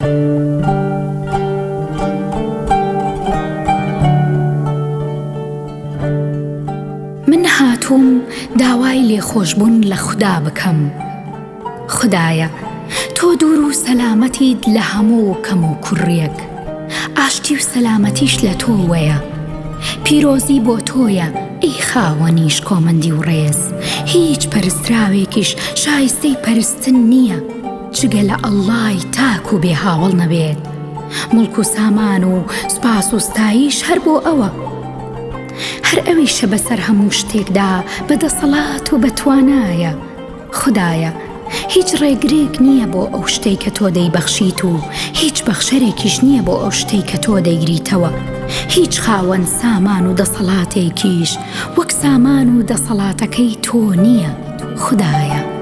من هاتووم داوای لێخۆشبوون لە خودا بکەم. خودایە، تۆ دوور و سەلامەتیت لە هەموو کەم و کوڕیەک. ئاشتی و سەلامەتیش لە تۆوەیە. پیرۆزی بۆ تۆیە ئەی خاوەنی شکۆمەندی و ڕێز، هیچ پەرستراوێکیش شایستەی پەرستن نییە جگە لە ئەڵڵای تاک و بێ هاوەڵ نەبێت. موڵک و سامان و سوپاس و ستایش هەر بۆ ئەوە. هەر ئەویشە بەسەر هەموو شتێکدا بە دەسەڵات و بە توانایە. خودایە، هیچ ڕێگرێک نییە بۆ ئەو شتەی کە تۆ دەیبەخشیت و هیچ بەخشەرێکیش نییە بۆ ئەو شتەی کە تۆ دەیگریتەوە، هیچ خاوەن سامان و دەسەڵاتێکیش وەک سامان و دەسەڵاتەکەی تۆ نییە، خودایە.